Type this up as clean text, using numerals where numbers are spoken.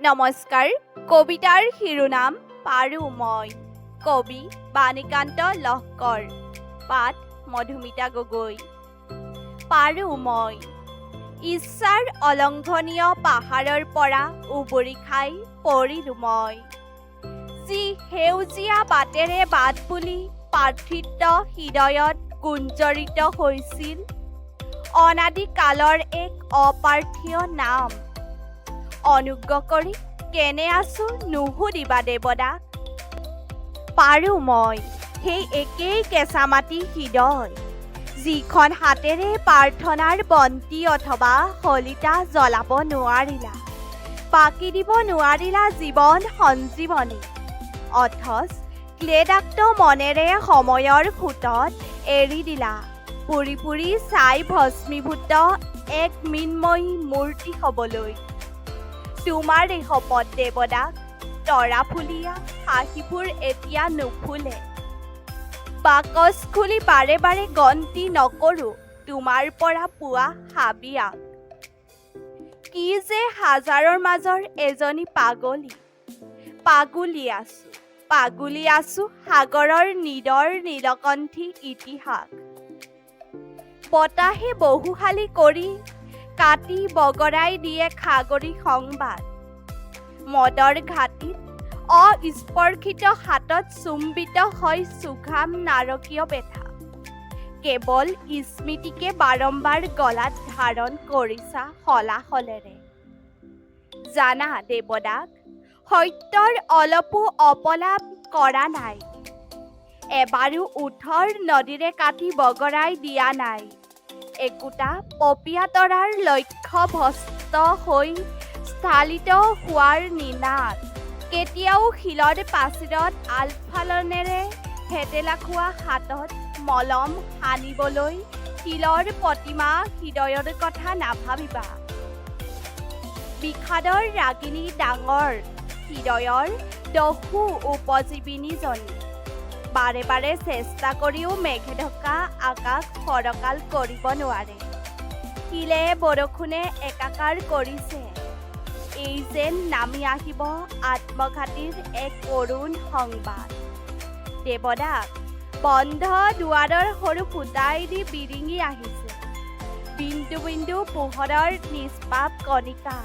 নমস্কাৰ। কবিতাৰ শিৰোনাম পাৰো মই। কবি বাণীকান্ত লহকৰ। পাঠ মধুমিতা গগৈ। পাৰো মই ইচ্ছাৰ অলংঘনীয় পাহাৰৰ পৰা উবুৰি খাই পৰিলো মই। যি সেউজীয়া বাটেৰে বাট বুলি পাৰ্থিৱ হৃদয়ত গুঞ্জৰিত হৈছিল অনাদি কালৰ এক অপাৰ্থিৱ নাম। অনুগ্ৰহ কৰি কেনে আছো নুসুধিবা দেৱদাস। পাৰো মই সেই একেই কেঁচা মাটি হৃদয়, যিখন হাতেৰে প্ৰাৰ্থনাৰ বন্তি অথবা শলিতা জ্বলাব নোৱাৰিলা, বাকি দিব নোৱাৰিলা জীৱন সঞ্জীৱনী, অথচ ক্লেদাক্ত মনেৰে সময়ৰ সোঁতত এৰি দিলা পুৰি পুৰি ছাই ভস্মীভূত এক মৃন্ময়ী মূৰ্তি হ'বলৈ। তোমাৰে শপত দেৱদাস, তৰাফুলীয়া হাঁহিবোৰ এতিয়া নুফুলে। বাকচ খুলি বাৰে বাৰে গন্তি নকৰোঁ তোমাৰ পৰা পোৱা হাবিয়াস। কি যে হাজাৰৰ মাজৰ এজনী পাগলী, পাগুলি আছো, পাগুলি আছো সাগৰৰ নিদৰ নীলকণ্ঠী ইতিহাস। বতাহে বহুশালী কৰি কাটি বগৰাই দিয়ে খাগৰি সংবাদ। মদৰ ঘাটিত অস্পৰ্শিত হাতত চুম্বিত হয় সুঘাম নাৰকীয় বেথা। কেৱল স্মৃতিকে বাৰম্বাৰ গলাত ধাৰণ কৰিছা হলাহলেৰে। জানা দেৱদাস, সত্যৰ অলপো অপলাপ কৰা নাই, এবাৰো ওঠৰ নদীৰে কাটি বগৰাই দিয়া নাই একোটা পপীয়া তৰাৰ লক্ষ্য ভ্ৰষ্ট হৈ স্থালিত হোৱাৰ নিনাদ। কেতিয়াও শিলৰ প্ৰাচীৰত আলফালনেৰে থেতেলা খোৱা হাতত মলম সানিবলৈ শিলৰ প্ৰতিমা হৃদয়ৰ কথা নাভাবিবা। বিষাদৰ ৰাগিনী ডাঙৰ হৃদয়ৰ দস্যু উপজীৱিনীজনী বাৰে বাৰে চেষ্টা কৰিও মেঘে ঢকা আকাশ ফৰকাল কৰিব নোৱাৰে। শিলে বৰষুণে একাকাৰ কৰিছে। এই যেন নামি আহিব আত্মঘাতীৰ এক কৰুণ সংবাদ। দেৱদাস, বন্ধ দুৱাৰৰ সৰু ফুটাইদি বিৰিঙি আহিছে বিন্দু বিন্দু পোহৰৰ নিষ্পাপ কণিকা।